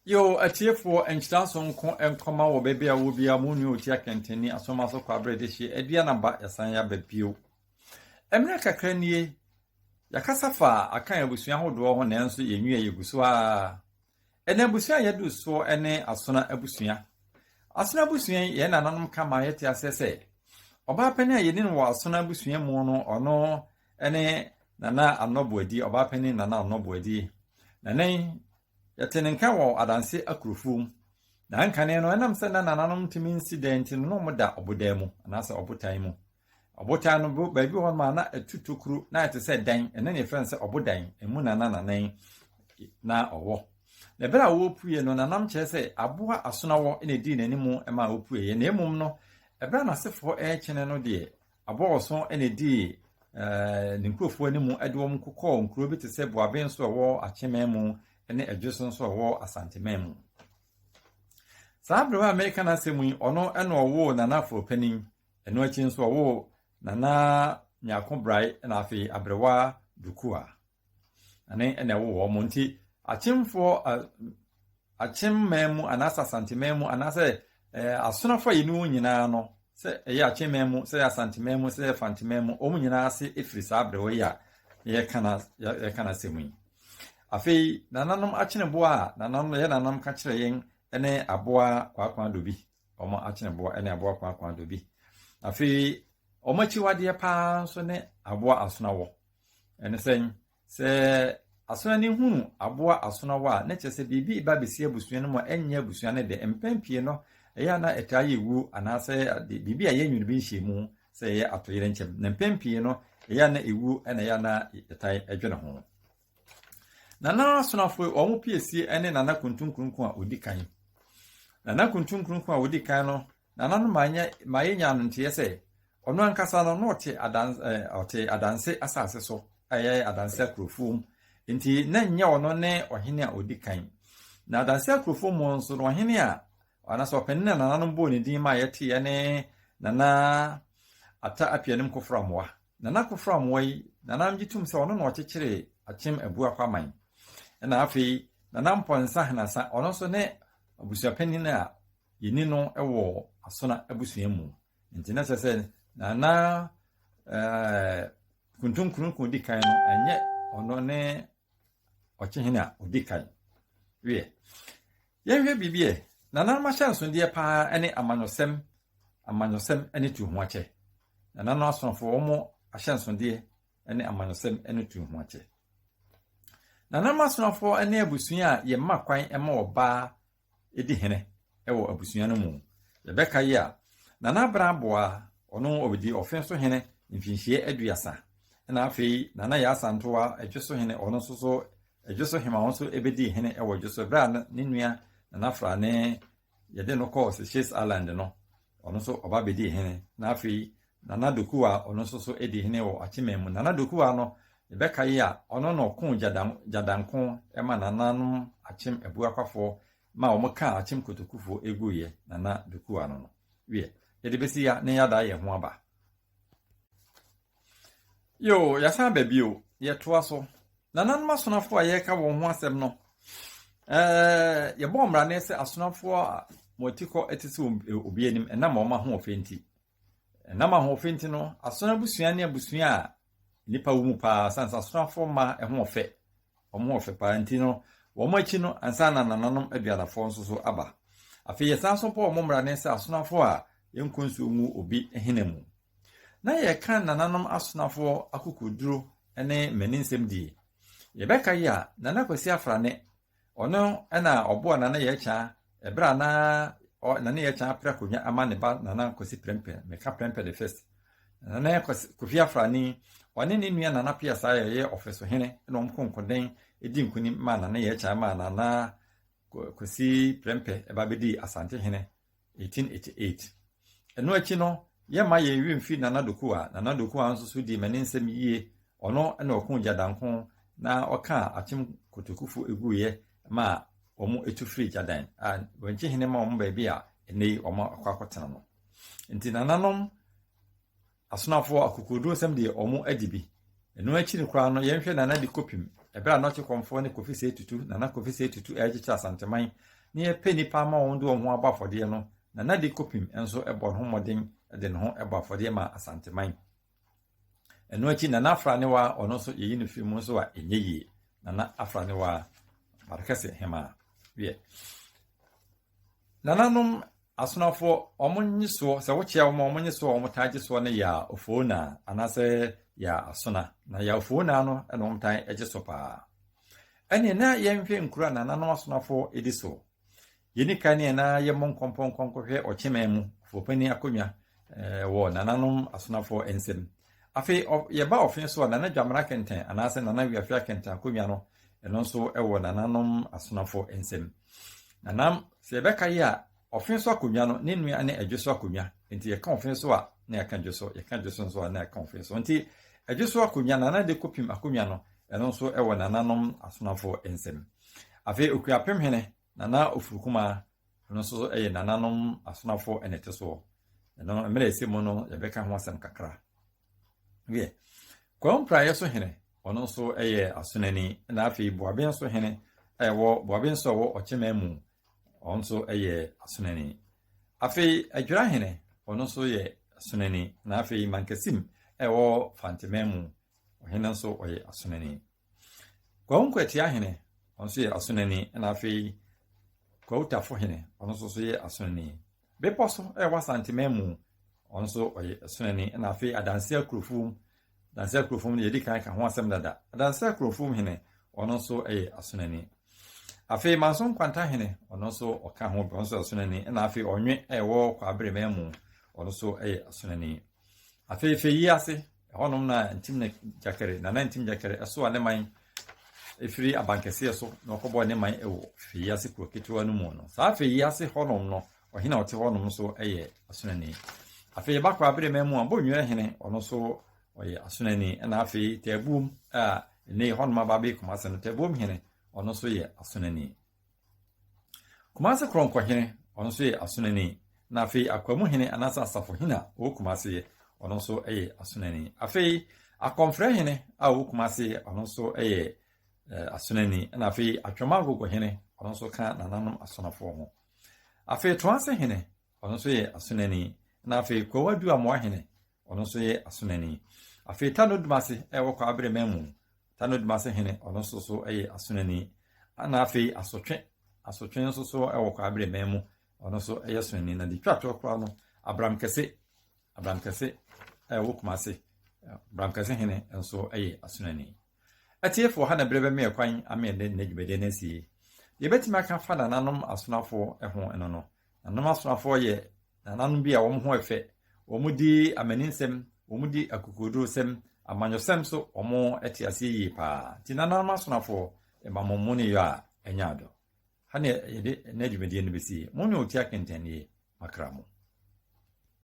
Yo, atiefoɔ, nhyira sononko nkɔma wɔ baabi a wɔ biara, mo nua Otia Kɛntɛnni Asoma so Kwabrɛ Dehye Aduanaba, yɛasan aba bio. Mmerɛ kakra nie, yɛakasa fa Akan abusua ahodoɔ ho nanso yɛnwie, yɛgu so ara. Ɛnɛ abusua a yɛadu soɔ ne Asona abusua. Asona abusua yi, yɛn nananom ka ma yɛte aseɛ sɛ, ɔbaa panin a yɛni no wɔ Asona abusua mu no, ɔno ne Nana Anɔ Boadi, ɔbaa panin Nana Anɔ Boadi. Nana yi, Yɛte ne nka wɔ Adanse akurofuo mu. Na nkane no, ɛnam sɛ na nananom ntumi nsi dan nti no, na wɔda ɔbodan mu anaasɛ ɔbotan mu. Ɔbotan no, baabi wɔ hɔnom a na ɛtu tokuro na ayɛ te sɛ dan, ɛno na yɛfrɛ no sɛ ɔbodan, emu na na nanan na ɔwɔ. Na ɛberɛ a wɔrepueɛ no, nanam kyerɛ sɛ aboa asonawɔ na ɛdii n'anim ma ɔpueeɛ. Na mmom no, ɛberɛ a n'asefoɔ rekyene no deɛ, Abɔɔso na edii ne nkurɔfoɔ anim de wɔn kokɔɔ nkuro bi te sɛ Boaben nso a ɛwɔ Akyeman mu ne Adwoso nso a ɛwɔ Asanteman mu. Saa aberewa a mereka n'asɛm yi, ɔno na ɔwoo Nana Aforopanin. Ɛno akyi nso ɔwoo Nana Nyarko Brae na afei Aberewa Dukua. Na ne na ɛwoo wɔn. Nti Akyemfoɔ, Akyem man mu anaasɛ Asante man mu anaasɛ Asonafoɔ a yɛne wɔn nyinaa no, sɛ ɛyɛ Akyem man mu, sɛ ɛyɛ Asante man mu, sɛ ɛyɛ Fante man mu, wɔn nyinaa ase firi saa aberewa yi a yɛreka na yɛreka n'asɛm yi. Afei nananom akyeneboa a nananom yɛ nananom ka kyerɛ yɛn ne aboa kwaakwa dobi, wɔn akyeneboa ne aboa kwaakwa dobi. Afei wɔn akyiwadeɛ paa nso ne aboa asonawɔ. Ɛne sɛn? Sɛ asonani hunu aboa asonawɔ a, na kyerɛ sɛ biribi reba abɛsi abusua no mu a ɛnyɛ abusua no dɛ. Mpɛn pii no, ɛyɛ a na ɛtaa yɛ wuo anaasɛ ade, biribi a ɛyɛ nwunu bi nhyiamu sɛ ɛyɛ atoyerɛnkyɛm. Na mpɛn pii no, ɛyɛ a na ewuo na ɛyɛ a na yɛtaa dwene ho. Nana asonafo yi, wɔn piesie ne Nana Kuntunkununku a ɔdi kan. Nana Kuntunkununku a ɔdi kan no, Nananom ma yɛnya ma yenya no nteɛ sɛ ɔno ankasa no na ɔte adan ɛɛ ɔte adanse asase so a ɛyɛ adanse akurofoɔ mu. Nti na nyɛ ɔno ne ɔhene a ɔdi kan. Na adanse akurofoɔ mu nso no ɔhene a anaasɛ ɔpanin a nananom bɔɔ ne din ma yɛteɛ ne Nana Ata Apianim Koforo Amoah. Nana Koforo Amoah yi, nananom gye tom sɛ ɔno na ɔkyekyeree Akyem Abuakwa man. Ɛna afei Nana Mpɔnsa Henasa, ɔno nso ne abusuapanin a Yɛnni no wɔ Asona abusua mu. Nti na kyerɛ sɛ Nana ɛɛ Kuntunkununku di kan no, ɛnyɛ ɔno ne ɔkyehene a ɔdi kan. Wiɛ, yɛnhwɛ biribi ɛ. Nananom ahyɛnsodeɛ paa ne amanyɔsɛm, amanyɔsɛm ne tuhoakyɛ. Nananom asonafoɔ wɔn ahyɛnsodeɛ ne amanyɔsɛm ne tuhoakyɛ. Nananom asonafoɔ ne abusua a yɛma kwan ma ɔbaa di hene wɔ abusua no mu. Yɛbɛka yi a, Nana Abena Aboah, ɔno ɔbɛdii Ɔfe so hene mfinhyia aduasa. Ɛna afei Nana Yaa Asantewaa, Ɛdwe so hene, ɔno nso so Ɛdwe so hema, ɔno nso bɛdii hene wɔ Ɛdwe so berɛ a ne nua Nana Frane yɛde no kɔɔ Seychelles Island no, ɔno nso ɔba bɛdii hene. Na afei Nana Dokuwa, ɔno nso so dii hene wɔ Akyeman mu. Nana Dokuwa no, yɛbɛkae a, ɔno na ɔkoo Gyadanko ma nananom Akyem Abuakwafoɔ ma wɔkaa Akyem Kotokufoɔ guiɛ, Nana Dokuwa no no. Wiɛ, yɛde bɛsi ya na yɛada yɛn ho aba. Yoo, yɛasan aba bio. Yɛtoa so. Nananom asonafoɔ a yɛreka wɔn ho asɛm no, ɛɛ, yɛbɔɔ mmara sɛ asonafoɔ a wɔn atikɔ te sɛ obi anim ɛnam wɔn ahoɔfɛ nti. Ɛnam ahoɔfɛ nti no, asono abusua ne abusua a nnipa wɔ mu paa, sane sɛ asonafoɔ mma ho ɔfɛ, wɔn ho ɔfɛ paa nti no, wɔn akyi no, ansa na nananom aduanafoɔ nso so aba. Afei yɛsan nso bɔɔ wɔn mmara ne sɛ asonafoɔ a yɛnkɔ nsuo ngu obi hene mu. Na yɛka nananom asonafoɔ akokoduro ne mmaninsɛm die. Yɛbɛka yi a, Nana Kwasi Afrane Ɔno na ɔboa Nana Yɛkya ɛberɛ a na Nana Yɛkya apere akonnwa ama ne ba Nana Kwasi Prempeh, meka Prempeh the first. Nana Kofi Afrani, ɔne ne nua Nana Piasa a ɔyɛ ɔfɛsohene na wɔn ko nkoden di nkunim maa Nana Yɛkya maa Nana Kwasi Prempeh ba bɛdii Asantehene 1888. Ɛno akyi no, yɛmma yɛn werɛ mfi Nana Dokuwa. Nana Dokuwa nso so dii m'aninsɛm yie. Ɔno na ɔkoo Gyadanko na ɔkaa Akyem Kotokufo guiɛ maa wɔtu firii Gyadan a Wankyi hene ma wɔn baabi a ɛnnɛ yi wɔakɔ akɔtena no. Nti nananom Asonafoɔ akokoɔdurosɛm deɛ wɔn adi bi. Ɛno akyiri koraa no, yɛnhwɛ Nana Adi Kopim, ɛberɛ a Nɔkye Kɔmfoɔ ne Kofi Sey Tutu, Nana Kofi Sey Tutu ɛrekyekyere Asanteman. na yɛpɛ nnipa ama wɔn de wɔn ho abɔ afɔdeɛ no, Nana Dekopim nso bɔ ne ho mmɔden de ne ho bɔ afɔdeɛ ma Asanteman. Ɛno akyi Nana Afranewa ɔno nso yɛyi no firi mu nso a ɛnyɛ yie. Nana Afranewa Barekɛse Hemaa. Wiɛ. Nananom asonafoɔ wɔn nye soɔ sɛ wokyea wɔn a wɔn nye soɔ a wɔn taa gye soɔ no Yaa Ofoonaa anaasɛ Yaa Asona. Na Yaa Ofoonaa no na wɔn taa gye so paa. Ɛneɛ na yɛnhwɛ nkuro a nananom asonafoɔ di soɔ. Yɛni kan ne na yɛmmɔ nkɔmpɔ nkɔnkɔhwɛ Ɔkyeman mu Ɔfoɔpanin akonnwa wɔ nananom asonafoɔ nsam. Afei yɛba ɔfe so a Nana Dwamena Kɛntɛn anaasɛ Nana Wiafe Akɛntɛn akonnwa no ɛno nso wɔ nananom asonafoɔ nsam. Nanam sɛ yɛbɛka yi a ɔfe so akonnwa no ne nua ne ɛdwe so akonnwa. Nti yɛka ɔfe so a na yɛka dwe so, yɛka dwe so nso a na yɛka ɔfe so. Nti ɛdwe so akonnwa Nana de kɔpim akonnwa no ɛno nso wɔ nananom asonafoɔ nsam. Afei Okuapem hene Nana Ofurukuma ɛno nso yɛ nananom asonafoɔ na ɛte soɔ. Ɛno mmerɛ ɛsɛ mu no yɛbɛka ho asɛm kakra. Wiɛ, Kwawu Mpraeɛ so hene ɔno nso yɛ asonani na afei Boaben so hene a ɛwɔ Boaben so a ɛwɔ Ɔkyeman mu ɔno nso yɛ asonani. Afei Adwira hene ɔno nso yɛ asonani na afei Mankasim a ɛwɔ Fanteman mu ɔhene nso ɔyɛ asonani. Kwawu Nkwatia hene ɔno nso yɛ asonani na afei Kwawu Tafo hene ɔno nso so yɛ asonani. Bepɔ so a ɛwɔ Asanteman mu ɔno nso ɔyɛ asonani na afei Adanse Akurofum Adanse Akurofum no yɛdi kan ka ho asɛm dada. Adanse Akurofum hene ɔno nso yɛ asonani. Afei Manso Nkwanta hene ɔno nso ɔka ho ɔno nso yɛ asonani na afei Ɔnwe a ɛwɔ Kwabereman mu ɔno nso yɛ asonani. Afei Feyi ase ɛhɔnom na Ntim ne Gyakɛre Nana Ntim Gyakɛre ɛsoa ne man ɛfiri abankɛseɛ so na ɔkɔbɔɔ ne man wɔ Feyi ase kuro ketewa no mu no. Saa Feyi ase hɔnom no ɔhene a ɔte hɔnom nso yɛ asonani. Afei yɛba Kwabereman mu a Bonnwerɛ hene ɔno nso ɔyɛ asonani ɛna afei Taabuom a ɛnɛ hɔnom aba abɛyɛ Kumase no Taabuom hene ɔno nso yɛ asonani. Kumase Korɔnkɔhene ɔno nso yɛ asonani. Na afei Akwamu hene anaasɛ Asafo hene a ɔwɔ Kumase ɔno nso yɛ asonani. Afei Akɔmfrɛ hene a ɔwɔ Kumase ɔno nso yɛ asonani. Na afei Atwoma Agogo hene ɔno nso ka nananom asonafoɔ ho. Afei Toase hene ɔno nso yɛ asonani. Na afei Kwawu Adu Amoa hene ɔno nso yɛ asonani. Afei Tano Dumase a ɛwɔ Kwabereman mu Tano Dumase hene ɔno nso so yɛ asonani. Na afei Asotwe Asotwe nso so wɔ Kwabereman mu ɔno nso yɛ asonani. Na de twa toɔ koraa no Abram Kɛse Abram Kɛse a ɛwɔ Kumase Abram Kɛse hene nso yɛ asonani. Atiefoɔ ha na berɛ bɛma kwan ama yɛde nnɛ dwumadie no asie. Deɛ yɛbɛtumi aka afa nananom asonafoɔ ho no no, nananom asonafoɔ yɛ nananom bi a wɔn ho ɛfɛ, wɔn di amaninsɛm, wɔn di akokodurosɛm, amanyɔsɛm so wɔn te aseɛ yie paa. Nti nananom asonafoɔ ɛma mo mo ne yɔ a ɛnyɛ adɔ. Ha na yɛde nnɛ dwumadie no bɛsie. Mo ne Otia Kɛntɛn nie, makra mo.